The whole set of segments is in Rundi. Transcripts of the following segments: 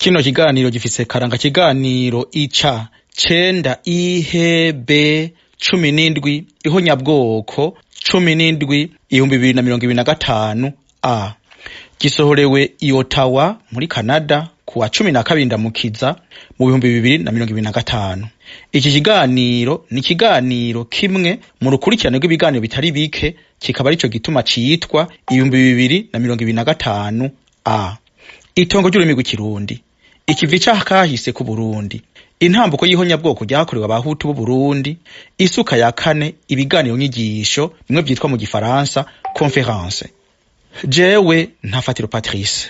Kino kiganiro gifise karanga kiganiro ica 9 IHB 17 ihonyabwoko 17 2025 A. Gisohorewe i Ottawa muri Canada kuwa 12 Ndamukiza mu 2025. Iki kiganiro ni ikiganiro kimwe mu rukurikirane rw'ibiganiro bitari bike, kikaba arico gituma citwa 2025 A. Itongo ry'ururimi rw'ikirundi, ikivi c'akahise ku Burundi, intambuko y'ihonyabwoko ryakorewe abahutu b'Uburundi, isuka ya kane, ibiganiro nyigisho bimwe vyitwa mu gifaransa conférence. Jewe Ntafatiro Patrice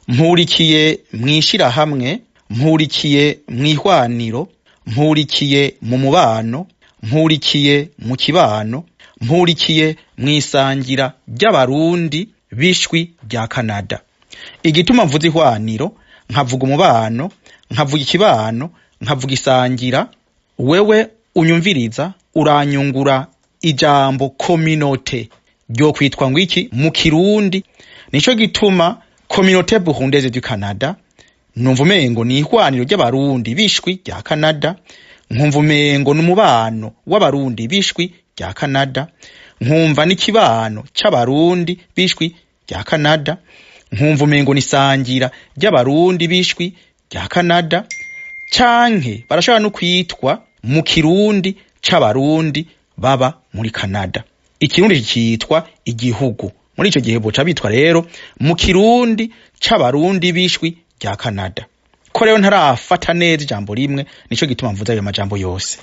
mpurikiye mw'ishirahamwe, mpurikiye mw'ihwaniro, mpurikiye mu mubano, mpurikiye mu kibano, mpurikiye mw'isangira ry'abarundi b'ishwi rya Canada. Igituma mvuze ihwaniro, nkavuga umubano, nkavuga ikibano, nkavuga isangira, wewe unyumviriza uranyungura ijambo communauté ryo kwitwa ngwiki mu kirundi. Nico gituma Communauté Burundaise du Canada numva umengo ni ihwaniro ry'abarundi b'ishwi rya Canada, nkumva umengo n'umubano w'abarundi b'ishwi rya Canada, nkumva n'ikibano c'abarundi b'ishwi rya Canada, nkumva umengo n'isangira ry'abarundi b'ishwi rya Canada, canke barashobora no kwitwa mu kirundi c'abarundi baba muri Canada. Ikirundi citwa igihugu, muri ico gihe boca bitwa rero mu kirundi c'abarundi b'ishwi rya Canada. Ko rero ntarafata neza ijambo rimwe, nico gituma mvuze ayo majambo yose.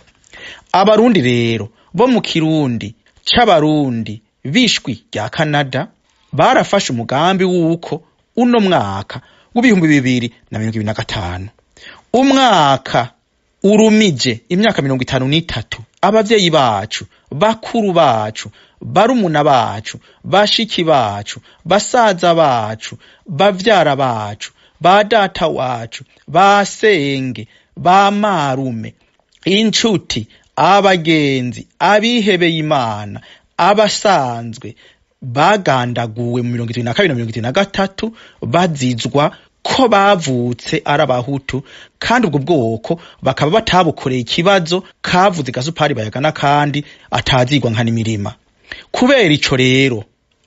Abarundi rero bo mu kirundi c'abarundi b'ishwi rya Canada barafashe umugambi w'uko uno mwaka w'2025, umwaka urumije imyaka 53, abavyeyi bacu, bakuru bacu, barumuna bacu, bashiki bacu, basaza bacu, bavyara bacu, ba data wacu, ba senge, ba marume, incuti, abagenzi, abihebeye Imana, abasanzwe bagandaguwe mu 72 na 73 bazizwa ko bavutse ari abahutu, kandi ubwo bwoko bakaba batabukoreye ikibazo kavuze gasupari bayagana kandi atazigwa nka n'imirima. Kubera ico rero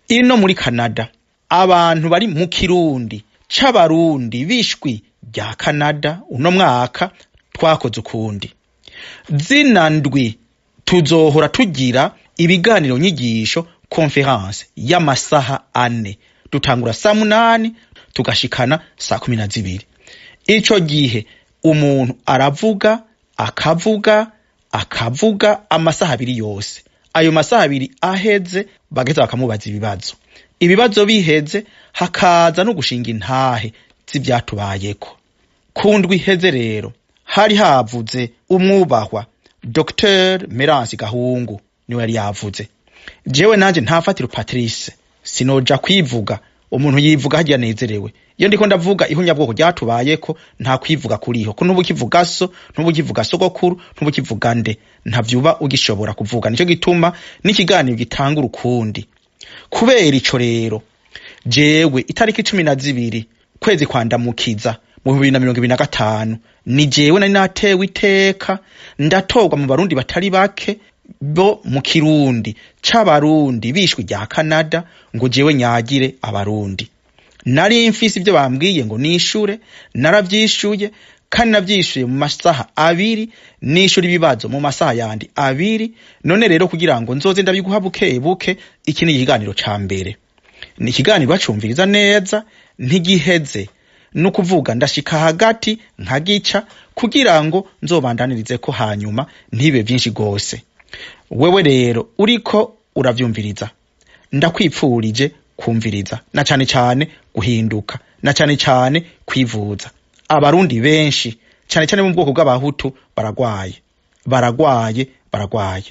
ino muri Canada abantu bari mu kirundi c'abarundi b'ishwi rya Canada uno mwaka twakoze ukundi. Zina ndwi tuzohora tugira ibiganiro nyigisho conférence y'amasaha 4, dutangura saa 8 tugashikana saa 12. Ico gihe umuntu aravuga akavuga akavuga amasaha 2 yose. Ayo masaha 2 aheze bageza bakamubaza ibibazo. Ibibazo biheze hakaza no gushinga intahe z'ivyatubayeko. Kundwi iheze rero hari havuze umwubahwa Dr Merance Gahungu, niwe yari yavuze. Jewe nanje Ntafatiro Patrice sinoja kwivuga, umuntu yivuga harya anezerewe. Iyo ndiko ndavuga ihunyabwoko ryatubayeko nta kwivuga kuriho, ko ntubu kivuga so, ntubu kivuga sogokuru, ntubu kivuga nde, ntavyuba ugishobora kuvuga. Nico gituma n'ikiganiro gitanga urukundi. Kubera ico rero jewe itariki 12 kwezi kwa Ndamukiza mu 2025 ni jewe nari natewe iteka ndatorwa mu barundi batari bake bo mu kirundi c'abarundi bishwe rya Canada ngo jewe nyagire abarundi. Nari mfise ivyo bambwiye ngo nishure, naravyishuye kandi navyishuye mu masaha 2, nishura ibibazo mu masaha yandi 2. None rero kugira ngo nzoze ndabiguha buke buke, iki ni ikiganiro ca mbere. Ni ikiganiro bacumviriza neza ntigiheze, nukuvuga ndashika hagati nkagica kugira ngo nzobandanirize ko hanyuma ntibe vyinshi gose. Wewe rero uriko uravyumviriza, ndakwipfurije kumviriza na cane cane guhinduka na cane cane kwivuza. Abarundi benshi cane cane mu bwoko bw'abahutu baragwaye, baragwaye, baragwaye.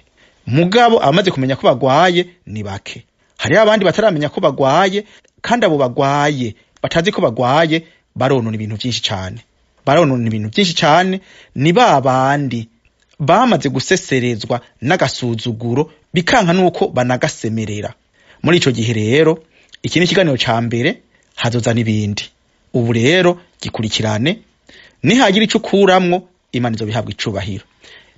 Mugabo abamaze kumenya ko bagwaye ni bake. Hariho abandi bataramenya ko bagwaye, kandi abo bagwaye batazi ko bagwaye baronona ibintu vyinshi cane. Baronona ibintu vyinshi cane, ni babandi bamaze guseserezwa n'agasuzuguro bikanka nuko banagasemerera. Muri ico gihe rero iki ni ikiganiro ca mbere, hazoza n'ibindi. Ubu rero gikurikirane Nihagira ico ukuramwo, Imana izobihabwa icubahiro.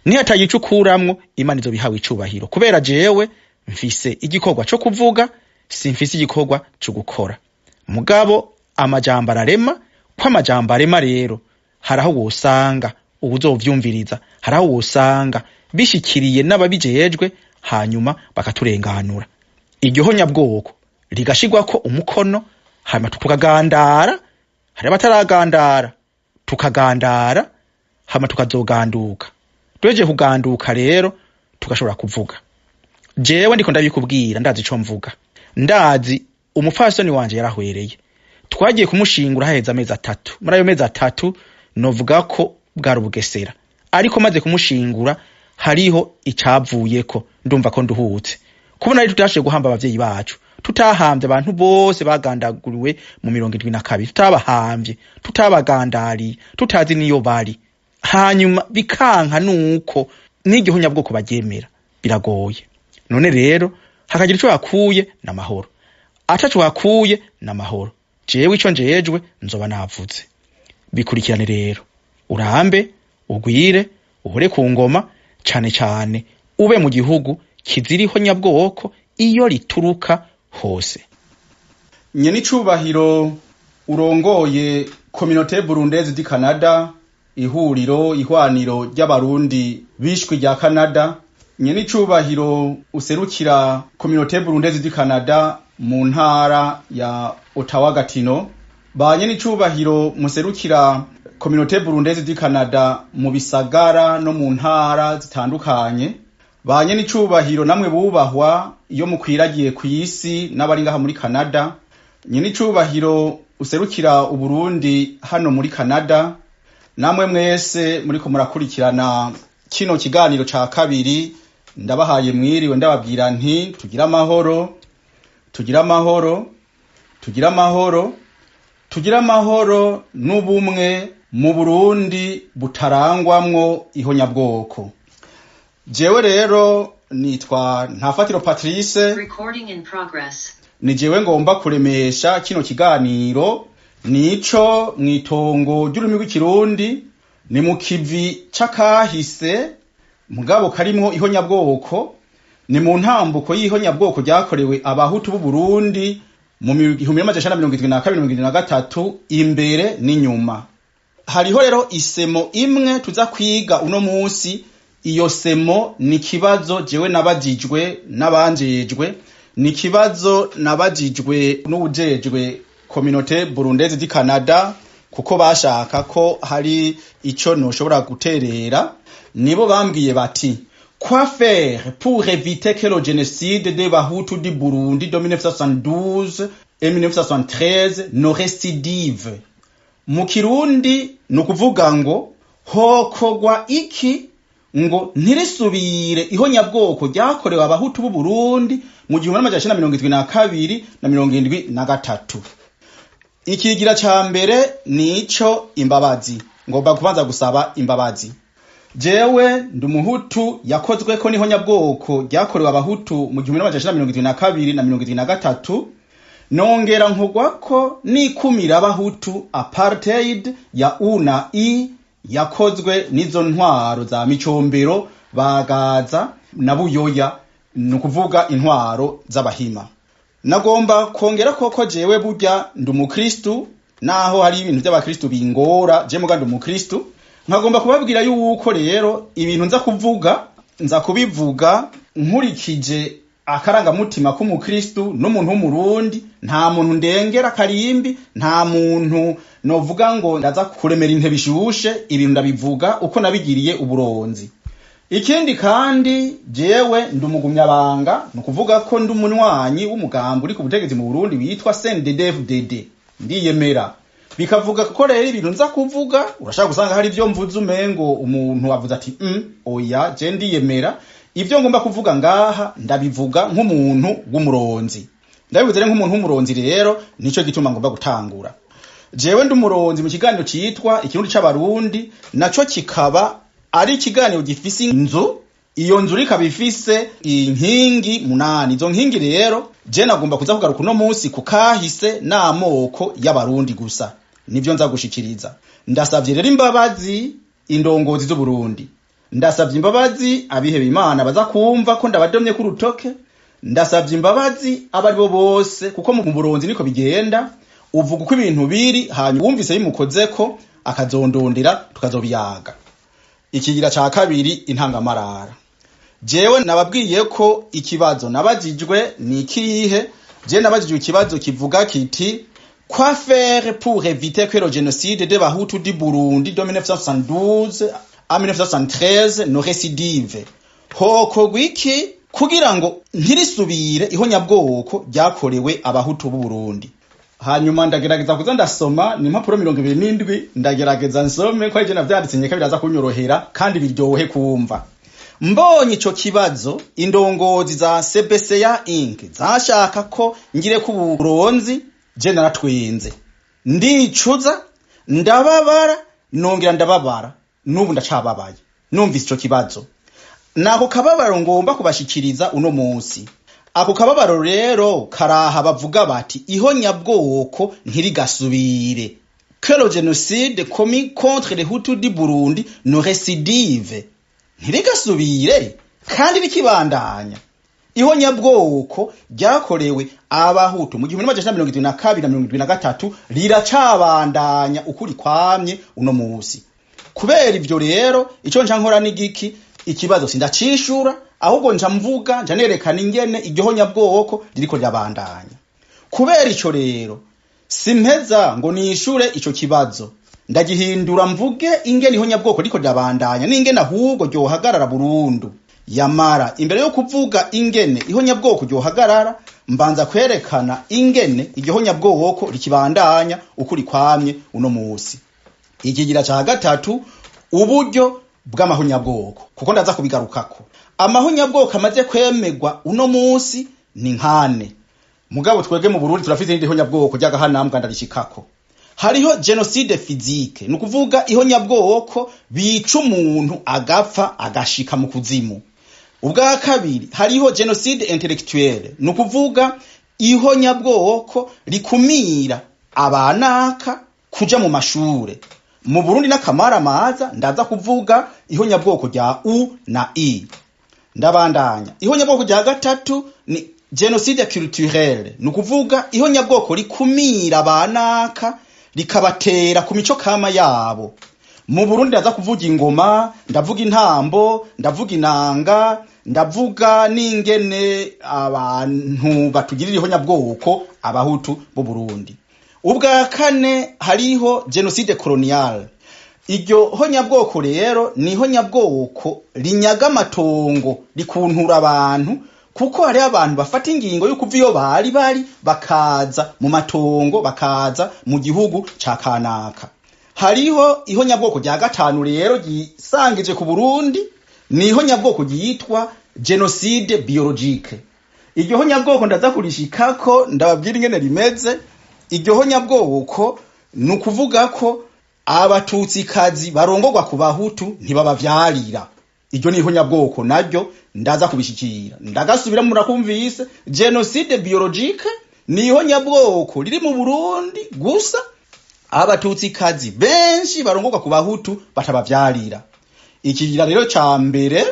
Nihatagira ico ukuramwo, Imana izobihabwa icubahiro, kubera jewe mfise igikorwa co kuvuga, simfise igikorwa co gukora. Mugabo amajambo ararema, ko amajambo arema rero hari aho wosanga uwuzovyumviriza, hari aho wosanga bishikiriye n'ababijejwe, hanyuma bakaturenganura, iryo honyabwoko rigashirwako umukono, hanyuma tukagandara. Hari abataragandara, tukagandara, hama tukazoganduka. Duhejeje kuganduka rero tugashobora kuvuga. Jewe ndiko ndabikubwira, ndazi ico mvuga, ndazi umupfasoni wanje yarahwereye. Twagiye kumushingura haheze amezi 3. Muri ayo mezi 3 novuga ko bwari ubugesera, ariko maze kumushingura hariho icavuyeko, ndumva ko nduhutse kubona ari tutashoboye guhamba abavyeyi bacu, tutahambye abantu bose bagandaguriwe mu 72, tutabahambye, tutabagandariye, tutazi niyo bari, hanyuma bikanka nuko n'iryo honyabwoko baryemera, biragoye. None rero hakagira ico hakuye n'amahoro, ataco hakuye n'amahoro. Jewe ico njejwe nzoba navuze. Bikurikirane rero, urambe, ugwire, uhore ku ngoma, cane cane ube mu gihugu kiziriho nyabwoko iyo rituruka hose. Nyenicubahiro urongoye Communauté Burundaise du Canada, ihuriro ihwaniro ry'abarundi bishwi rya Canada, nyenicubahiro userukira Communauté Burundaise du Canada mu ntara ya Ottawa Gatineau, ba nyenicubahiro muserukira Communauté Burundaise du Canada mu bisagara no mu ntara zitandukanye, ba nyenicubahiro namwe bubahwa iyo mukwiragiye kw'isi n'abari ngaha muri Canada, nyenicubahiro userukira Uburundi hano muri Canada, namwe mwese muriko murakurikirana kino kiganiro ca kabiri, ndabahaye mwiriwe, ndababwira nti tugire amahoro, tugire amahoro, tugire amahoro, tugire amahoro n'ubumwe mu Burundi butarangwamwo ihonyabwoko. Jewe rero nitwa Ntafatiro Patrice. Recording in progress. Ni jewe ngomba kuremesha kino kiganiro, nico mw'itongo ry'ururimi rw'ikirundi, ni mu kivi c'akahise mugabo karimwo ihonyabwoko, ni mu ntambuko y'ihonyabwoko ryakorewe abahutu b'u Burundi mu 1972, 73, imbere n'inyuma. Hariho rero isemo imwe tuza kwiga uno munsi. Iyo semo ni kibazo jewe nabajijwe n'abanjejwe, ni kibazo nabajijwe n'uwujejwe Communauté Burundaise du Canada, kuko bashaka ko hari ico noshobora guterera. Nibo bambwiye bati: "Quoi faire pour éviter que le génocide des Bahutu du Burundi de 1972 et 1973 ne récidive?" Mu kirundi ni ukuvuga ngo hokogwa iki ngo ntirisubire ihonyabwoko ryakorewe abahutu b'u Burundi mu 1972 na 73? Ikigira ca mbere nico imbabazi. Ngomba kubanza gusaba imbabazi. Jewe ndi umuhutu yakozweko n'ihonyabwoko ryakorewe abahutu mu 1972 na 73, nongera nkugwako n'ikumira abahutu, apartheid ya U na I, yakozwe n'izo ntwaro za Micombero, Bagaza na Buyoya, ni ukuvuga intwaro z'abahima. Nagomba kongera koko jewe burya ndi umukristu, naho hari ibintu by'abakristu bingora, je muga ndi umukristu. Nkagomba kubabwira yuko rero ibintu nza kuvuga, nza kubivuga nkurikije akarangamutima k'umukristu n'umuntu w'umurundi. Nta muntu ndengera karimbi, nta muntu novuga ngo ndaza kuremera intebe ishushe. Ibintu ndabivuga uko nabigiriye uburonzi. Ikindi kandi, jewe ndi umugumyabanga, ni ukuvuga ko ndi umunywanyi w'umugambi uri ku butegetsi mu Burundi witwa CNDD-FDD. Ndiyemera, bikavuga ko rero ibintu nza kuvuga urashaka gusanga hari ibyo mvuze umengo umuntu avuze ati oya." Je ndiyemera, ibyo ngomba kuvuga ngaha ndabivuga nk'umuntu w'umuronzi. Ndabivuze rero nk'umuntu w'umuronzi, rero nico gituma ngomba gutangura. Jewe ndi umuronzi mu kiganiro citwa Ikirundi c'Abarundi, naco kikaba ari ikiganiro gifise inzu. Iyo nzu ikaba ifise inkingi munani. Izo nkingi rero je nagomba kuza kugaruka uno munsi ku kahise n'amoko y'abarundi gusa. Nivyo nza gushikiriza. Ndasavye rero imbabazi indongozi z'u Burundi, ndasavye imbabazi abiheba Imana baza kumva ko ndabadomye ku rutoke, ndasavye imbabazi abari bo bose, kuko mu buronzi niko bigenda, uvuga uko ibintu biri, hanyuma wumvise bimukozeko akazondondera tukazobiyaga. Ikigira ca kabiri, intangamarara. Jewe nababwiye ko ikibazo nabajijwe ni ikihe? Je nabajijwe ikibazo kivuga kiti: "Quoi faire pour éviter que le génocide des Bahutu du Burundi de 1972 à 1973 ne récidive?" Hokorwa iki kugira ngo ntirisubire ihonyabwoko ryakorewe Abahutu b'u Burundi? Hanyuma ndagerageza kuza ndasoma, ni impapuro 27, ndagerageza nsome ko arivyo navyanditse, nkeka biraza kunyorohera kandi biryohe kumva. Mbonye ico kibazo, indongozi za CBCA Inc zashaka ko ngire ku buronzi, je naratwenze, ndicuza, ndababara, nongera ndababara, n'ubu ndacababaye numvise ico kibazo. Nako kababaro ngomba kubashikiriza uno munsi. Ako kababaro rero karaha bavuga bati ihonyabwoko ntirigasubire, que le génocide commis contre les Hutus du Burundi ne récidive, ntirigasubire kandi rikibandanya. Ihonyabwoko ryakorewe Abahutu mu 1972 na 73 riracabandanya ukuri kwamye uno musi. Kubera ivyo rero, ico nca nkora ni giki? Ikibazo sindacishura, ahubwo nca mvuga, nca nerekana ingene iryo honyabwoko ririko rirabandanya. Kubera ico rero, simpeza ngo nishure ico kibazo, ndagihindura mvuge ingene ihonyabwoko ririko rirabandanya n'ingene ahubwo ryohagarara burundu. Yamara imbere yo kuvuga ingene ihonyabwoko ryohagarara, mbanza kwerekana ingene iryo honyabwoko rikibandanya ukuri kwamye uno musi. Ikigira ca gatatu, uburyo bw'amahonyabwoko, kuko ndaza kubigarukako. Amahonyabwoko amaze kwemegwa uno musi ni nkane, mugabo twebwe mu Burundi turafite irindi honyabwoko ry'agahanambwa, ndarishikako. Hariho génocide physique, ni ukuvuga ihonyabwoko bica umuntu agapfa agashika mu kuzimu. Ubwa kabiri, hariho génocide intellectuelle, ni ukuvuga ihonyabwoko rikumira abanaka kuja mu mashure. Mu Burundi n'akamaramaza, ndaza kuvuga ihonyabwoko rya U na I. Ndabandanya. Ihonyabwoko rya gatatu ni génocide culturelle, ni ukuvuga ihonyabwoko rikumira abanaka rikabatera ku mico kama yabo. Mu Burundi ndaza kuvuga ingoma, ndavuga intambo, ndavuga inanga, ndavuga n'ingene abantu batugirira ihonyabwoko Abahutu b'u Burundi. Ubwa kane, hariho génocide coloniale. Iryo honyabwoko rero ni ihonyabwoko rinyaga amatongo, rikuntura abantu, kuko hariho abantu bafata ingingo yo kuva iyo bari bari bakaza mu matongo, bakaza mu gihugu ca kanaka. Hariho ihonyabwoko rya gatanu rero ryisangije ku Burundi, ni ihonyabwoko ryitwa génocide biologique. Iryo honyabwoko ndaza kurishikako, ndababwira ingene rimeze. Iryo honyabwoko ni ukuvuga ko Abatutsikazi barongorwa ku Bahutu ntibabavyarira. Iryo ni ihonyabwoko, naryo ndaza kubishikira. Ndagasubira, murakumvise: génocide biologique ni ihonyabwoko riri mu Burundi gusa, Abatutsikazi benshi barongorwa ku Bahutu batabavyarira. Ikigira rero ca mbere,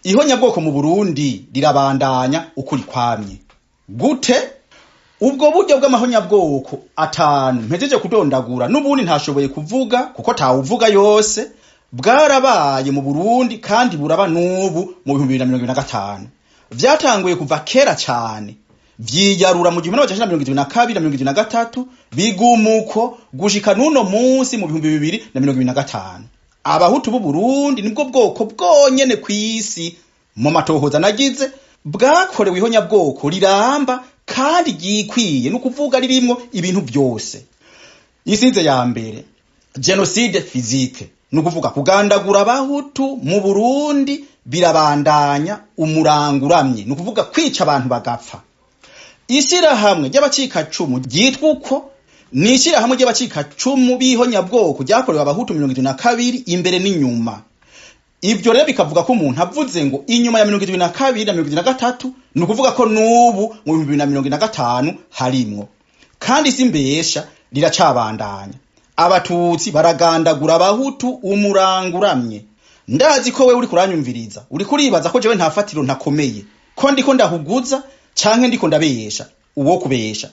ihonyabwoko mu Burundi rirabandanya ukuri kwamye. Gute? Ubwo buryo bw'amahonyabwoko atanu mpejeje kudondagura, n'ubundi ntashoboye kuvuga kuko tawuvuga yose, bwarabaye mu Burundi kandi buraba n'ubu mu 2025. Vyatanguye kuva kera cane, vyiyarura mu 1972 na 73, bigumuko gushika n'uno munsi mu 2025. Abahutu b'u Burundi nibwo bwoko bwonyene kw'isi, mu matohoza nagize, bwakorewe ihonyabwoko riramba kandi ryikwiye, ni ukuvuga ririmwo ibintu byose. Isize ya mbere, génocide physique, ni ukuvuga kugandagura Abahutu mu Burundi birabandanya umuranguramye, ni ukuvuga kwica abantu bagapfa. Ishirahamwe ry'abacikacumu ryitwa uko ni ishirahamwe ry'abacikacumu b'ihonyabwoko ryakorewe Abahutu 72 imbere n'inyuma. Ibyo rero bikavuga ko umuntu avuze ngo inyuma ya 72 na 73, ni ukuvuga ko n'ubu mu 2025 harimwo, kandi si mbesha, riracabandanya. Abatutsi baragandagura Abahutu umuranguramye. Ndazi ko wewe uri kuranyumviriza, uri kuribaza ko jewe nta fatiro ntakomeye, ko ndiko ndahuguza canke ndiko ndabesha. Uwo kubesha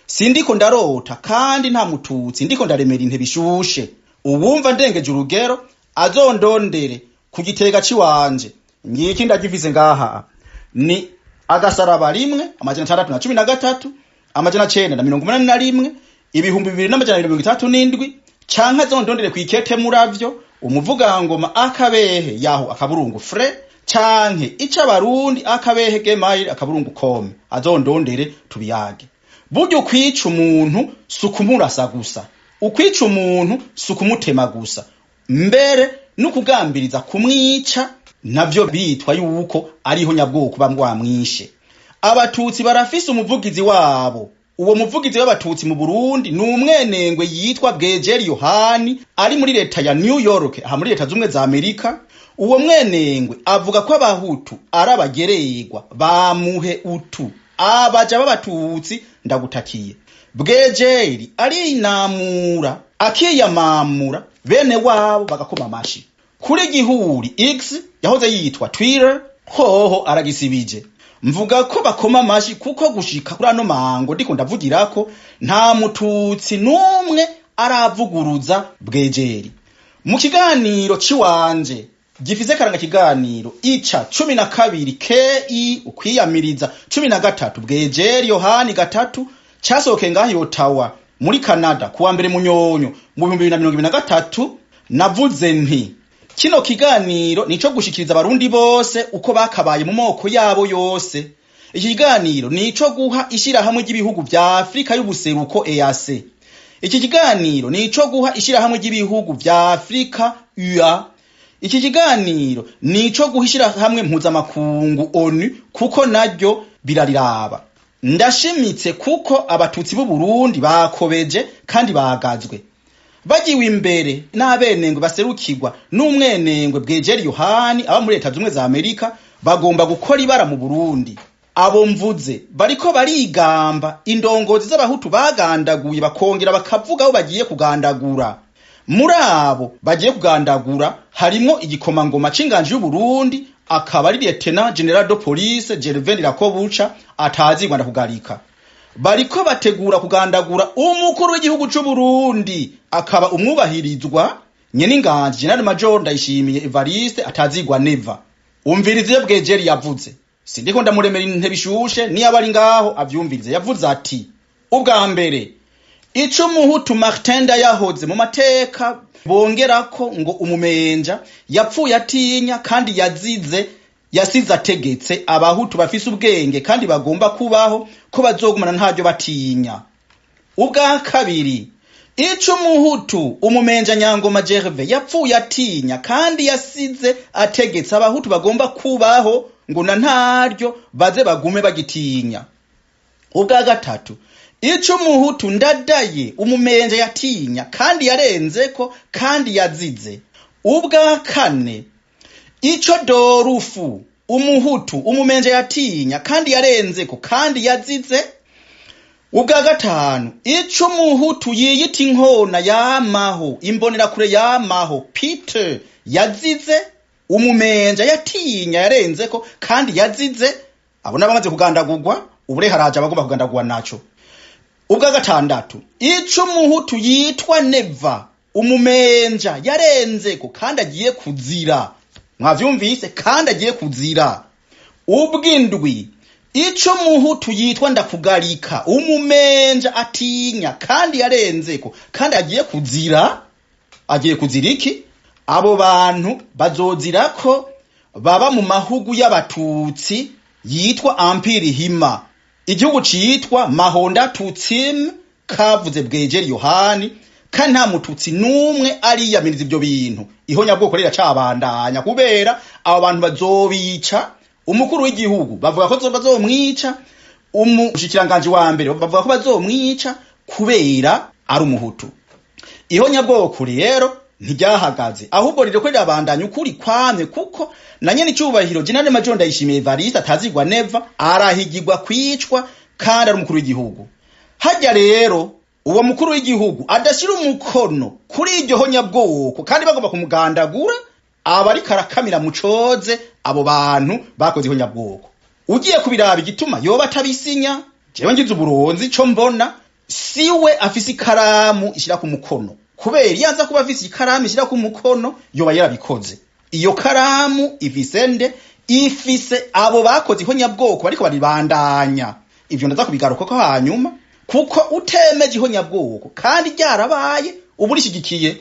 sindiko ndarota, kandi nta mututsi ndiko ndaremera intebe ishushe. Uwumva ndengeje urugero azondondere ku gitega ciwanje, ngiki ndagifise ngaha, ni agasaraba 1 613 981 2237, canke azondondere kwikete muravyo umuvugangoma akabehe yaho akaburungu fre, canke icabarundi akabehe gmail akaburungu com, azondondere tubiyage. Burya ukwica umuntu si ukumurasa gusa, ukwica umuntu si ukumutema gusa, mbere n'ukugambiriza kumwica navyo bitwa yuko ariho nyabwoko bamwamwishe. Abatutsi barafise umuvugizi wabo. Uwo muvugizi w'Abatutsi mu Burundi ni umwenengwe yitwa Bwejeri Yohani, ari muri leta ya New York, aha muri Leta Zumwe za Amerika. Uwo mwenengwe avuga ko Abahutu ari abagererwa bamuhe utu abaja b'Abatutsi. Ndagutakiye Bwejeri arinamura akiyamamura, bene wabo bagakoma amashi. Kuri gihuri X yahoze yitwa Twitter hoho aragisibije. Mvuga ko bakoma amashi kuko gushika kuri ano mango ndiko ndavugirako nta mututsi n'umwe aravuguruza Bwejeri. Mu kiganiro ciwanje gifise karanga kiganiro ica 12 KI ukwiyamiriza 13 Bwejeri Yohani 3 casohoke ngaho Ottawa muri Canada kuwa mbere Munyonyo mu 2023, navuze nti kino kiganiro nico gushikiriza Abarundi bose uko bakabaye mu moko yabo yose. Iki kiganiro nico guha ishirahamwe ry'ibihugu vya Afrika y'ubuseruko EAC. Iki kiganiro nico guha ishirahamwe ry'ibihugu vya Afrika UA. Iki kiganiro nico guha ishirahamwe mpuzamakungu ONU, kuko naryo birariraba. Ndashimitse kuko Abatutsi b'u Burundi bakobeje kandi bagazwe, bagiwe imbere n'abenengwe baserukirwa n'umwenengwe Bwejeri Yohani aba muri Leta Zumwe za Amerika, bagomba gukora ibara mu Burundi. Abo mvuze bariko barigamba indongozi z'Abahutu bagandaguye, bakongera bakavuga aho bagiye kugandagura. Muri abo bagiye kugandagura harimwo igikomangoma c'inganji y'Uburundi, akaba ari Lieutenant General de Police Gervais Ndirakobuca atazigwa ndakugarika. Bariko bategura kugandagura umukuru w'igihugu c'u Burundi, akaba umwubahirizwa nyen'inganji General Major Ndayishimiye Evariste atazigwa Neva. Umvirize iyo Bwejeri yavuze, sindiko ndamuremera intebe ishushe, niyo ari ngaho avyumvirize. Yavuze ati: ubwa mbere, ico umuhutu Martin yahoze mu mateka bongerako ngo umumenja yapfuye atinya kandi yazize yasize ategetse Abahutu bafise ubwenge kandi bagomba kubaho ko bazogumana ntaryo batinya. Ubwa kabiri, ico umuhutu umumenja Nyangoma Gervais yapfuye atinya kandi yasize ategetse Abahutu bagomba kubaho ngo na ntaryo baze bagume bagitinya. Ubwa gatatu, ico umuhutu Ndadaye umumenja yatinya kandi yarenzeko kandi yazize. Ubwa kane, ico Dorufu umuhutu umumenja yatinya kandi yarenzeko kandi yazize. Ubwa gatanu, ico umuhutu yiyita inkona yamaho imbonerakure yamaho Peter yazize, umumenja yatinya yarenzeko kandi yazize. Abo nabamaze kugandagurwa, ubure haraje abagomba kugandagurwa naco. Ubwa gatandatu, ico umuhutu yitwa Neva umumenja yarenzeko kandi agiye kuzira. Mwavyumvise, kandi agiye kuzira. Ubwindwi, ico muhutu yitwa Ndakugarika umumenja atinya kandi yarenzeko kandi agiye kuzira. Agiye kuzira iki? Abo bantu bazozira ko baba mu mahugu y'Abatutsi yitwa Empire Hima, igihugu citwa Mahonda Tutsim, kavuze Bwejeri Yohani, kandi nta mututsi n'umwe ariyamiriza ibyo bintu. Ihonyabwoko riracabandanya kubera abo bantu bazobica. Umukuru w'igihugu bavuga ko bazomwica, umushikiranganji wa mbere bavuga ko bazomwica kubera ari umuhutu. Ihonyabwoko rero ntiryahagaze, ahubwo ririko rirabandanya ukuri kwamye, kuko na nyene icyubahiro General Major Ndayishimiye Evariste atazigwa Neva arahigirwa kwicwa kandi ari umukuru w'igihugu. Hajya rero Uwo mukuru w'igihugu adashira umukono kuri iryo honyabwoko kandi bagomba kumugandagura, aba ariko arakamira mu coze abo bantu bakoze ihonyabwoko. Ugiye kubiraba igituma yoba atabisinya, jewe ngize uburonzi ico mbona siwe afise ikaramu ishira ku mukono, kubera iyo aza kuba afise ikaramu ishira ku mukono yoba yarabikoze. Iyo karamu ifise nde? Ifise abo bakoze ihonyabwoko bariko baribandanya. Ivyo ndaza kubigarukako hanyuma, kuko utemeje ihonyabwoko kandi ryarabaye uba urishigikiye,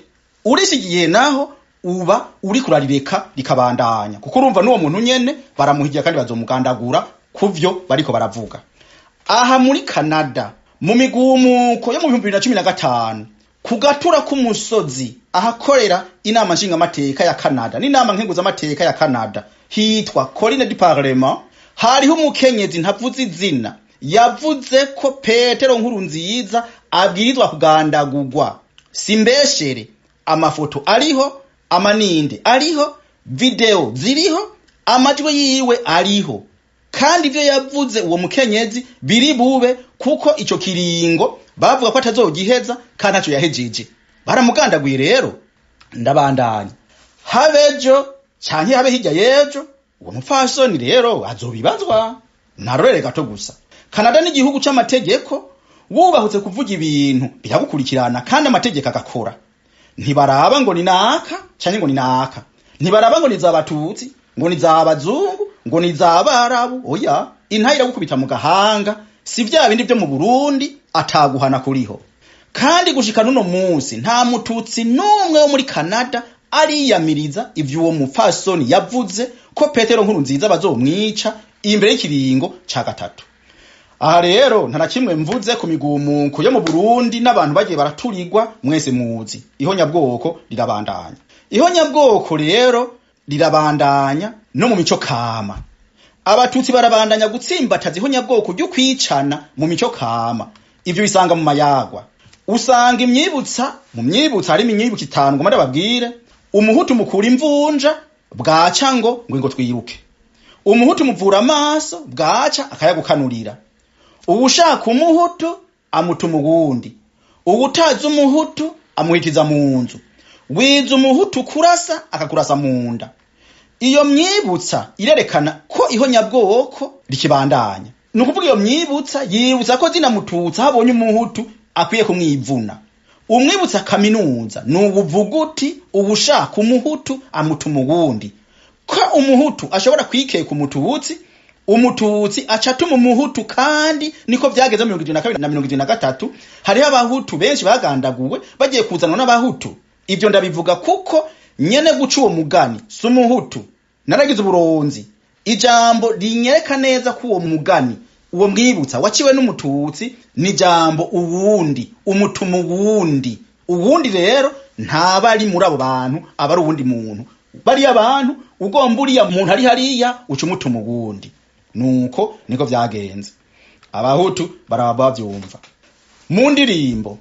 urishigikiye naho uba uri kurarireka rikabandanya, kuko urumva n'uwo muntu nyene baramuhigira kandi bazomugandagura kuvyo bariko baravuga. Aha muri Canada mu migumuko yo mu 2015 ku gatura k'umusozi ahakorera inama nshingamateka ya Canada n'inama nkenguzamateka ya Canada hitwa Colline du Parlement, hariho umukenyezi ntavuze izina yavuze ko Petero Nkurunziza abwirizwa kugandagurwa. Simbeshere, amafoto ariho, amaninde ariho, video ziriho, amajwi yiwe ariho, kandi ivyo yavuze uwo mukenyezi biri bube, kuko ico kiringo bavuga ko atazogiheza kandi ntaco yahejeje. Baramugandaguye rero. Ndabandanya, habejo canke habe hirya yejo, uwo mupfasoni rero azobibazwa. Narorere gato gusa, Canada ni igihugu c'amategeko, wubahutse kuvuga ibintu biragukurikirana kandi amategeko agakora. Ntibaraba ngo ni naka canke ngo ni naka, ntibaraba ngo ni z'abatutsi ngo ni z'abazungu ngo ni z'abarabu, oya, intayi iragukubita mu gahanga. Si vya bindi vyo mu Burundi ataguhana kuriho. Kandi gushika n'uno munsi nta mututsi n'umwe wo muri Canada ariyamiriza ivyo uwo mupfasoni yavuze ko Petero Nkurunziza bazomwica imbere y'ikiringo ca gatatu. Aha rero nta na kimwe mvuze ku migumuko yo mu Burundi n'abantu bagiye baraturirwa, mwese muzi. Ihonyabwoko rirabandanya. Ihonyabwoko rero rirabandanya no mu mico kama. Abatutsi barabandanya gutsimbataza ihonyabwoko ryo kwicana mu mico kama. Ivyo bisanga mu mayagwa. Usanga imyibutsa, mu myibutsa harimo imyibutsa itanu ngo ndababwire. Umuhutu mukura imvunja bwaca ngo ngo twiruke. Umuhutu muvura amaso bwaca akayagukanurira. Uwushaka umuhutu amutuma uwundi, uwutazi umuhutu amuhitiza mu nzu, wiza umuhutu kurasa akakurasa mu nda. Iyo myibutsa irerekana ko ihonyabwoko rikibandanya. Ni ukuvuga iyo myibutsa yibutsa ko zina mututsi habonye umuhutu akwiye kumwivuna. Umwibutsa kaminuza ni ubuvuguti uwushaka umuhutu amutuma uwundi, ko umuhutu ashobora kwikeka umututsi, umututsi acatuma umuhutu. Kandi niko vyageze mu 72 na 73, hariho abahutu benshi bagandaguwe bagiye kuzanwa n'abahutu. Ivyo ndabivuga kuko nyene guca uwo mugani si umuhutu, naragize uburonzi. Ijambo rinyereka neza ko uwo mugani, uwo mwibutsa waciwe n'umututsi, ni jambo uwundi, umutuma uwundi. Uwundi rero ntaba ari muri abo bantu, aba ari uwundi muntu. Bariya bantu ugomba uriya muntu ari hariya uca umutuma uwundi. Nuko niko vyagenze, abahutu baraba bavyumva. Mu ndirimbo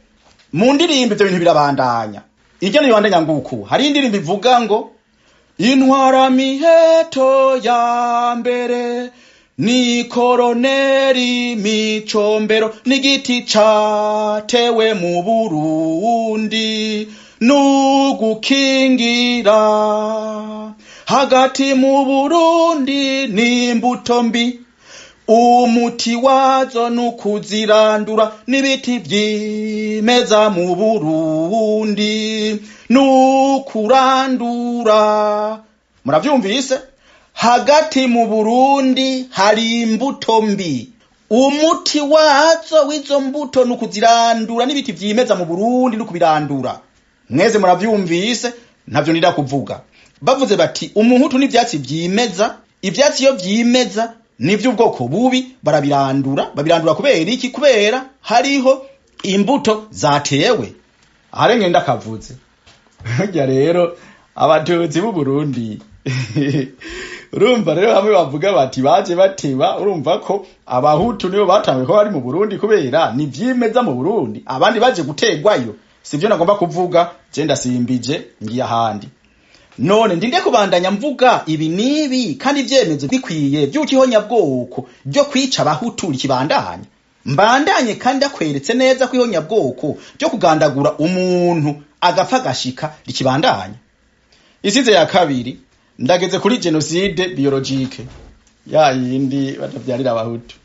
ivyo bintu birabandanya. Iryo nibandanya nguku, hari indirimbo ivuga ngo intwara miheto ya mbere ni koroneri Micombero, n'igiti catewe mu Burundi nugukingira hagati mu Burundi n'imbuto mbi, umuti wazo nukuzirandura n'ibiti vyimeza mu Burundi nukurandura. Muravyumvise? Hagati mu Burundi hari imbuto mbi, umuti wazo w'izo mbuto nukuzirandura n'ibiti vyimeza mu Burundi nukubirandura. Mweze muravyumvise, ntavyo ndira kuvuga. Bavuze bati umuhutu n'ivyatsi vyimeza, ivyatsi iyo vyimeza nivy'ubwoko bubi barabirandura. Babirandura kubera iki? Kubera hariho imbuto zatewe. Ahari ngenda kavuze. Burya rero abatutsi b'u Burundi urumva rero hamwe bavuga bati baje bateba, urumva ko abahutu nibo batanguye ko bari mu Burundi kubera ni vyimeza mu Burundi, abandi baje gutegwayo. Sivyo nagomba kuvuga, je ndasimbije ngiye ahandi. None ndinde kubandanya mvuga ibi nibi kandi ivyemezo bikwiye vy'ukihonyabwoko ryo kwica abahutu rikibandanya. Mbandanye kandi akweretse neza ko ihonyabwoko ryo kugandagura umuntu agapfa agashika rikibandanya. Isize ya kabiri, ndageze kuri génocide biologique, ya yindi batavyarira abahutu.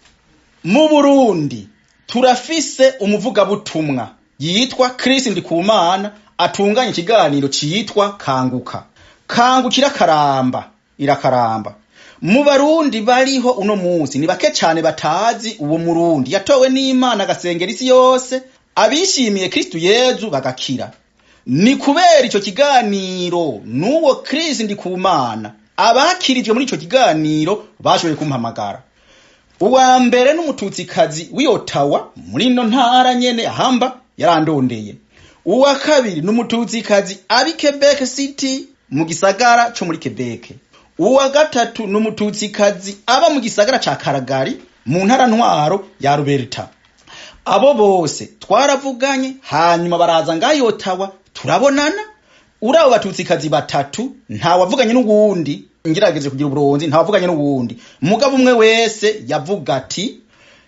Mu Burundi turafise umuvugabutumwa yitwa Chris Ndikumana, atunganya ikiganiro citwa Kanguka. Kangukira karamba irakaramba. Mu Barundi bariho uno munsi ni bake cane batazi uwo Murundi yatowe n'Imana agasengera isi yose, abishimiye Kristu Yezu bagakira. Ni kubera ico kiganiro n'uwo Chris Ndikumana, abakirijwe muri ico kiganiro bashoboye kumpamagara. Uwa mbere n'umututsikazi w'i Ottawa, muri ino ntara nyene ahamba, yarandondeye. Uwa kabiri n'umututsikazi abi Quebec City, mu gisagara co muri Quebec. Uwa gatatu n'umututsikazi aba mu gisagara ca Calgary, mu ntara ntwaro ya Alberta. Abo bose twaravuganye, hanyuma baraza ngaho Ottawa turabonana. Uri abo batutsikazi batatu nta wavuganye n'uwundi, ngerageje kugira uburonzi, nta wavuganye n'uwundi. Mugabo umwe wese yavuga ati: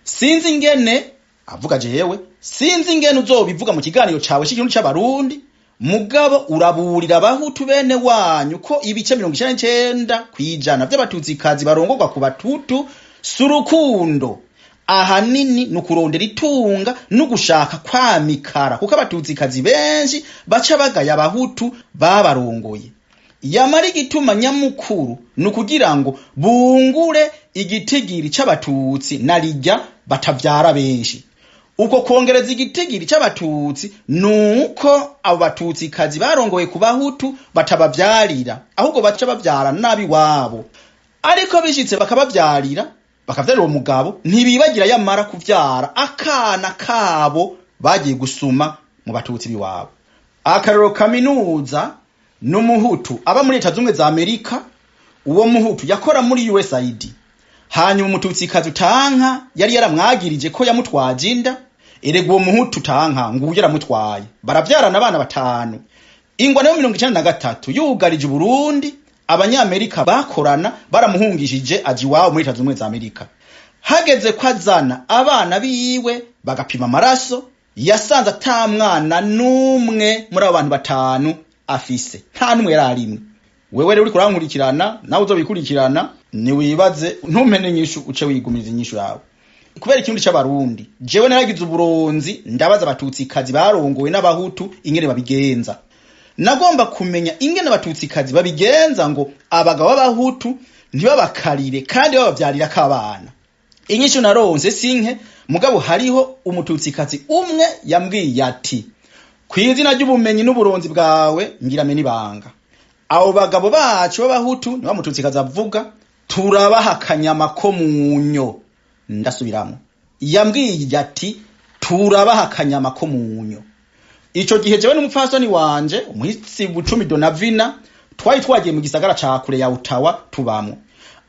"Sinzi ingene avuga jewe, sinzi ingene uzobivuga mu kiganiro cawe c'ikirundi c'abarundi, mugabo uraburira abahutu bene wanyu ko ibice 99% vy'abatutsikazi barongorwa ku batutu si urukundo, ahanini ni ukurondera itunga no gushaka kwamikara, kuko abatutsikazi benshi baca bagaya abahutu babarongoye. Yamara igituma nyamukuru ni ukugira ngo bungure igitigiri c'abatutsi narirya batavyara benshi. Uko kongereza igitigiri c'abatutsi nuko abo batutsikazi barongoye ku bahutu batabavyarira, ahubwo baca bavyara nabi wabo. Ariko bishitse bakabavyarira, bakavyarira uwo mugabo, ntibibagira yamara kuvyara akana kabo bagiye gusuma mu batutsi biwabo." Akarero kaminuza n'umuhutu aba muri Leta Zumwe za Amerika. Uwo muhutu yakora muri USAID. Hanyuma umututsikazi utanka yari yaramwagirije ko yamutwaje inda. Erega uwo muhutu utanka nguyu yaramutwaye, baravyarana abana batanu. Ingwano yo 93 yugarije Uburundi, abanyamerika bakorana baramuhungishije aja iwabo muri Leta Zumwe za Amerika. Hageze ko azana abana biwe bagapima amaraso, yasanze ata mwana n'umwe muri abo bantu batanu afise, nta n'umwe yari arimwe. Wewe rero uriko urankurikirana, nawe uzobikurikirana, niwibaze, ntumpene inyishu, uce wigumiza inyishu yawe. Kubera ikirundi c'abarundi, jewe naragize uburonzi, ndabaza abatutsikazi barongowe n'abahutu ingene babigenza. Nagomba kumenya ingene abatutsikazi babigenza ngo abagabo b'abahutu ntibabakarire kandi babavyarirako abana. Inyishu naronse sinke, mugabo hariho umututsikazi umwe yambwiye ati: "Kw'izina ry'ubumenyi n'uburonzi bwawe, ngira mene ibanga. Abo bagabo bacu b'abahutu," niba mututsikazi avuga, "turabaha akanyama ko munyo." Ndasubiramo, yambwiye ati: "Turabaha akanyama ko munyo." Ico gihe jewe n'umupfasoni wanje umuhitsi Bucumi Donavina twari twagiye mu gisagara ca kure ya Ottawa tubamwo.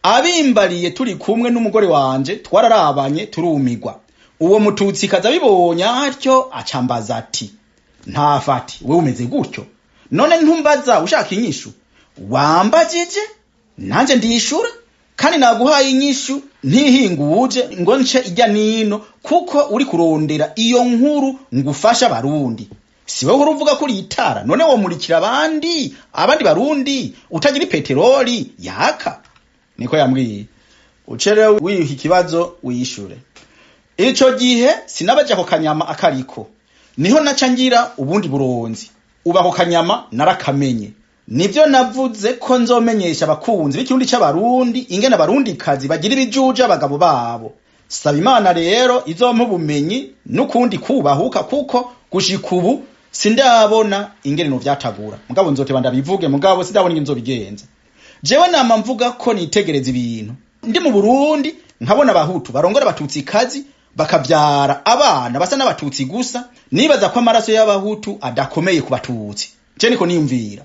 Abimbariye turi kumwe n'umugore wanje, twararabanye turumigwa. Uwo mututsikazi abibonye atyo acambaza ati: "Ntafati, wewe umeze gutyo, none ntumbaza ushaka inyishu? Wambajije nanje ndishura, kandi naguhaye inyishu ntihinguje ngo nce ijya nino, kuko uri kurondera iyo nkuru ngufasha abarundi. Si wowe uvuga ko itara, none womurikira abandi barundi utagira ipeteroli yaka?" Niko yambwiye. Ucerewe wiha ikibazo wishure. Ico gihe sinabaje ako kanyama akariko, niho naca ngira ubundi buronzi. Uba ako kanyama narakamenye. Nivyo navuze ko nzomenyesha abakunzi b'ikirundi c'abarundi ingene abarundikazi bagira ibijuju abagabo babo. Saba Imana rero izompa ubumenyi n'ukundi kubahuka, kuko gushika ubu sindabona ingene no vyatagura. Mugabo nzoteba ndabivuge, mugabo sindabona ingene nzobigenza. Jewe nama mvuga ko nitegereza ibintu ndi mu Burundi, nkabona abahutu barongora abatutsi kazi bakavyara abana basa n'abatutsi gusa, nibaza ko amaraso y'abahutu adakomeye ku batutsi. Je niko niyumvira.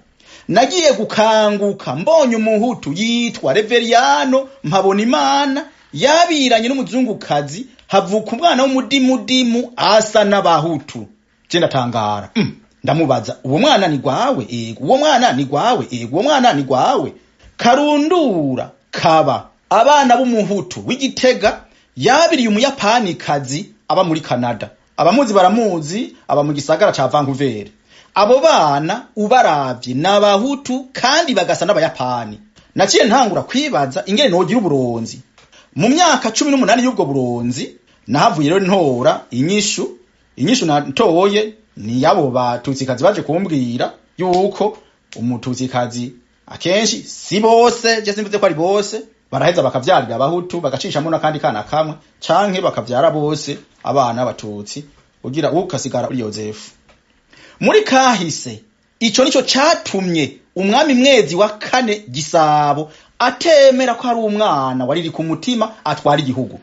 Nagiye gukanguka mbonye umuhutu yitwa Reveriyano mpabona Imana yabiranye n'umuzungukazi, havuka umwana w'umudimudimu asa n'abahutu. Je ndatangara. Ndamubaza: "Uwo mwana ni gwawe?" "Ego." "Uwo mwana ni gwawe?" "Ego." "Uwo mwana ni gwawe?" Karundura kaba abana b'umuhutu w'igitega yabiriye umuyapanikazi. aba muri Canada. Abamuzi baramuzi, aba mu gisagara ca Vancouver. Abo bana ubaravye n'abahutu kandi bagasa n'abayapani. Naciye ntangura kwibaza ingene nogira uburonzi. Mu myaka 18 y'ubwo buronzi nahavuye rero ntora inyishu. Inyishu natoye ni yabo batutsikazi baje kumbwira yuko umututsikazi akenshi si bose, je simvuze ko ari bose, baraheza bakavyarira abahutu bagacishamo n'akandi kana kamwe canke bakavyara bose abana b'abatutsi ugira ukasigara uri Yozefu. Muri kahise ico nico catumye umwami Mwezi wa kane Gisabo atemera ko ari umwana wariri ku mutima atwara igihugu.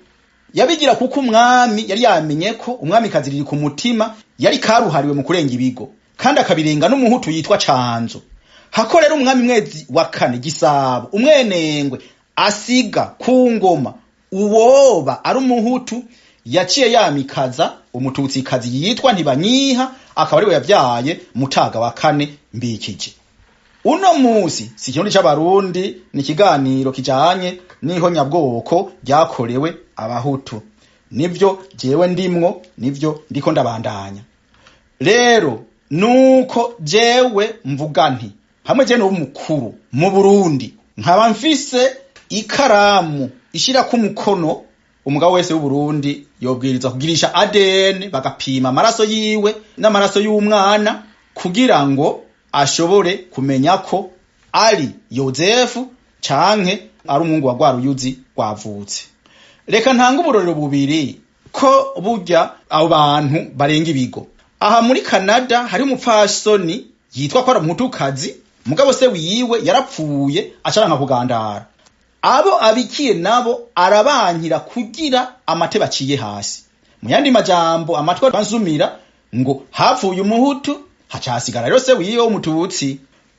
Yabigira kuko umwami yari yamenye ko umwami kaziriri ku mutima yari karuhariwe mu kurenga ibigo kandi akabirenga n'umuhutu yitwa Canzo. Hako rero umwami Mwezi wa kane Gisabo umwenengwe asiga ku ngoma uwoba ari umuhutu, yaciye yamikaza umututsikazi yitwa Ntibanyiha, akaba ariwe yavyaye Mutaga wa kane Mbikije. Uno musi si ikirundi c'abarundi, ni ikiganiro kijanye n'ihonyabwoko ryakorewe abahutu. Nivyo jewe ndimwo, nivyo ndiko ndabandanya. Rero nuko jewe mvuga nti hamwe jewe n'umukuru mu Burundi nkaba mfise ikaramu ishirako umukono, umugabo wese w'Uburundi yobwirizwa kugirisha ADN bagapima amaraso yiwe n'amaraso y'umwana kugira ngo ashobore kumenya ko ari Yozefu canke ari umwungu wa Rwaruyuzi rwavutse. Reka ntanga uburorero bubiri ko burya abo bantu barenga ibigo. Aha muri Canada hari umupfasoni yitwa ko ari umuhutukazi, mugabo se wiwe yarapfuye acaranka kugandara. Abo abikiye nabo arabankira kugira amate baciye hasi. Mu yandi majambo amatwi banzumira ngo hapfuye umuhutu hacasigara rero se wiwe w'umututsi.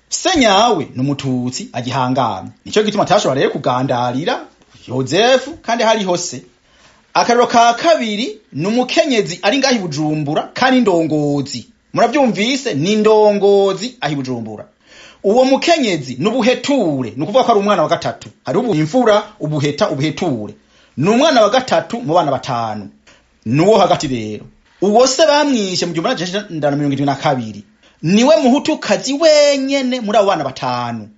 Se nyawe n'umututsi agihangamye. Nico gituma atashobora rero kugandarira Yozefu kandi hari hose. Akarero ka kabiri ni umukenyezi ari ngaho i Bujumbura kandi indongozi. Muravyumvise, ni indongozi aho i Bujumbura. Uwo mukenyezi n'ubuheture, ni ukuvuga ko ari umwana wa gatatu. Hari ubu imfura, ubuheta, ubuheture. Ni umwana wa gatatu mu bana batanu. Nuwo hagati rero. Uwo se bamwishe mu 1972. Niwe muhutukazi wenyene muri abo bana batanu.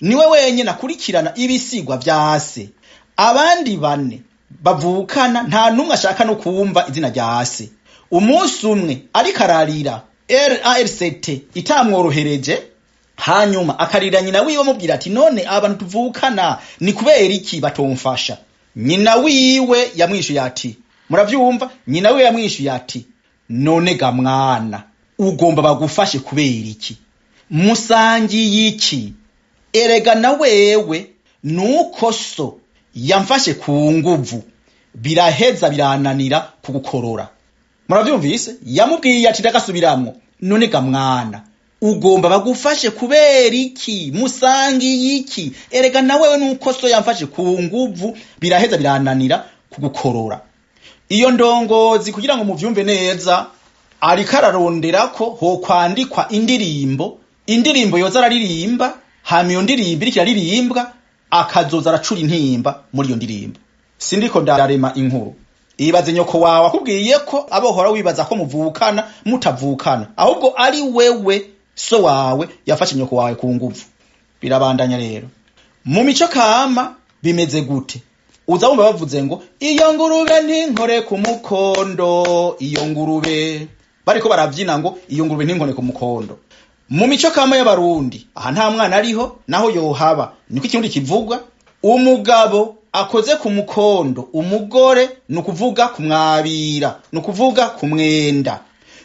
Niwe wenyene akurikirana ibisigwa vya se. Abandi bane bavukana nta numwe ashaka no kumva izina rya se. Umunsi umwe ariko ararira RARCT itamworohereje, hanyuma akarira nyina wiwe amubwira ati none abantu tuvukana ni kubera iki batomfasha? Nyina wiwe yamwishuye ati, muravyumva, nyina wiwe yamwishuye ati none ga mwana ugomba bagufashe kubera iki? Musangiye iki? Erega na wewe nuko so yamfashe ku nguvu biraheza birananira kugukorora. Muravyumvise? Yamubwiye ati ndagasubiramwo, none ga mwana ugomba bagufashe kubera iki? Musangiye iki? Erega na wewe nuko so yamfashe ku nguvu biraheza birananira kugukorora. Iyo ndongozi kugira ngo muvyumve neza, ariko ararondera ko ho kwandikwa indirimbo, indirimbo yoza araririmba, hama iyo ndirimbo iriko iraririmbwa akazoza aracura intimba muri iyo ndirimbo. Sindiko ndarema inkuru. Ibaze nyoko wawe akubwiye ko abohora wibaza ko muvukana mutavukana, ahubwo ari wewe so wawe yafashe nyoko wawe ku nguvu. Birabandanya rero. Mu mico kama bimeze gute? Uza wumva bavuze ngo iyo ngurube ntinkore ku mukondo, iyo ngurube bariko baravyina ngo iyo ngurube ntinkore ku mukondo. Mu mico kama y'abarundi aha nta mwana ariho naho yohaba, niko ikirundi kivuga. Umugabo akoze ku mukondo umugore nukuvuga kumwabira, nukuvuga kumwenda.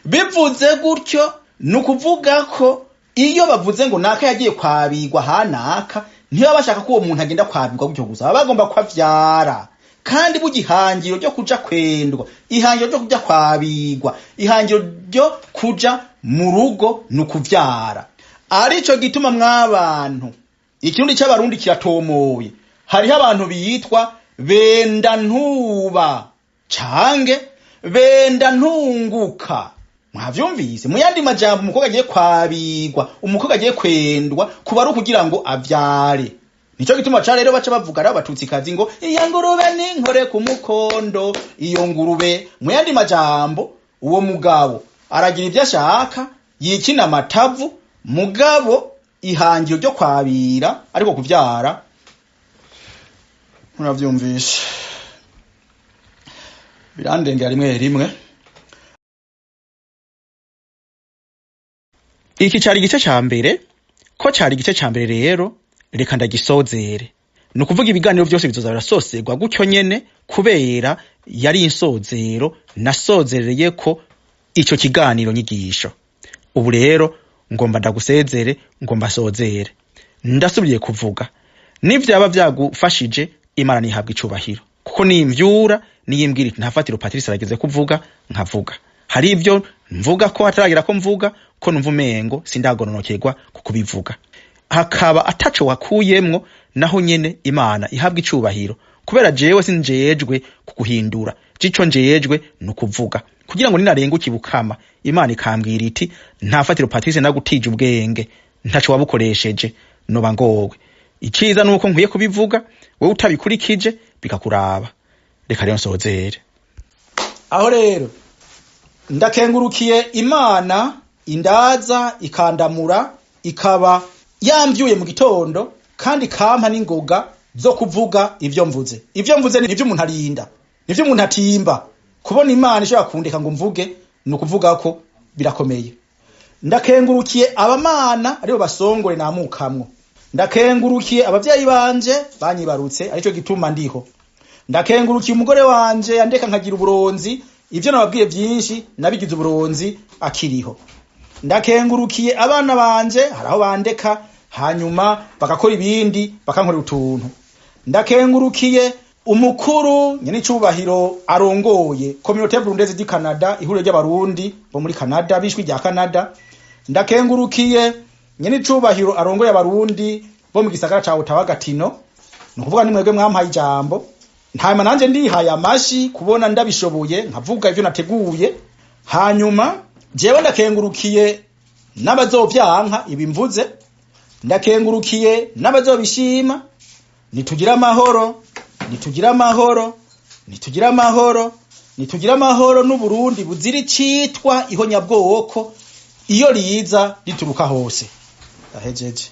Bivuze gutyo nukuvuga ko iyo bavuze ngo naka yagiye kwabigwa hanaka, ntiba bashaka ko uwo muntu agenda kwabigwa gutyo gusa, baba bagomba kwavyara. Kandi bugihangiro ryo kuja kwendwa, ihangiro ryo kuja kwabigwa, ihangiro ryo kuja mu rugo nukuvyara. Arico gituma mwabantu ikirundi c'abarundi kiratomoye. Hariho abantu biyitwa benda ntuba cange benda ntunguka. Mwavyumvise? Mu yandi majambo umukobwa agiye kwabigwa, umukobwa agiye kwendwa kuba ari ukugira ngo avyare. Nico gituma ca rero baca bavuga rero Abatutsikazi ngo iyo ngurube ninkore ku mukondo. Iyo ngurube, mu yandi majambo, uwo mugabo aragira ibyo ashaka, yikina amatavu, mugabo ihangiro ryo kwabira ariko kuvyara, muravyumvishe, birandengera rimwe rimwe. Iki cari igice ca mbere. Ko cari igice ca mbere rero, reka ndagisozere. Ni ukuvuga ibiganiro vyose bizoza birasoserwa gutyo nyene, kubera yari insozero nasozereye ko ico kiganiro nyigisho. Ubu rero ngomba ndagusezere, ngomba sozere. Ndasubiye kuvuga, nivyaba vyagufashije, Imana nihabwa icubahiro, kuko nimvyura niyimbwira iti ntafatiro Patrice arageze kuvuga, nkavuga. Hari ivyo mvuga ko hataragira ko mvuga, ko numva umengo sindagononokerwa kukubivuga, hakaba ataco wakuyemwo, naho nyene Imana ihabwa icubahiro, kubera jewe sinjejwe kuguhindura. Jico njejwe ni ukuvuga kugira ngo ninarenguka ibukama, Imana ikambwira iti ntafatiro Patrice nagutije ubwenge, ntaco wabukoresheje, noba ngowe. Iciza nuko nkwiye kubivuga, wewe utabikurikije bikakuraba. Reka rero nsozere aho. Rero ndakengurukiye Imana indaza ikandamura, ikaba yambyuye mu gitondo, kandi kampa n'ingoga zo kuvuga ivyo mvuze. Ivyo mvuze ni ivyo umuntu arinda, nivyo umuntu atimba. Kubona Imana ishobora kundeka ngo mvuge, ni ukuvuga ko birakomeye. Ndakengurukiye abamana aribo basongore namukamwo. Ndakengurukiye abavyeyi banje banyibarutse, arico gituma ndiho. Ndakengurukiye umugore wanje yandeka nkagira uburonzi. Ivyo nababwiye vyinshi nabigize uburonzi akiriho. Ndakengurukiye abana banje, hari aho bandeka hanyuma bagakora ibindi, bakankorera utuntu. Ndakengurukiye umukuru nyenicubahiro arongoye Communauté Burundaise du Canada, ihuriro ry'Abarundi bo muri Canada bishwi rya Canada. Ndakengurukiye nyenicubahiro arongoye Abarundi bo mu gisagara ca Ottawa Gatineau. Ni ukuvuga ni mwebwe mwampaye ijambo, ntama nanje ndihaye amashi kubona ndabishoboye nkavuga ivyo nateguye. Hanyuma jewe ndakengurukiye n'abazovyanka ibi mvuze, ndakengurukiye n'abazobishima. Nitugire amahoro, nitugire amahoro, nitugire amahoro, nitugire amahoro n'Uburundi buzira icitwa ihonyabwoko iyo riza rituruka hose. Ahejeje.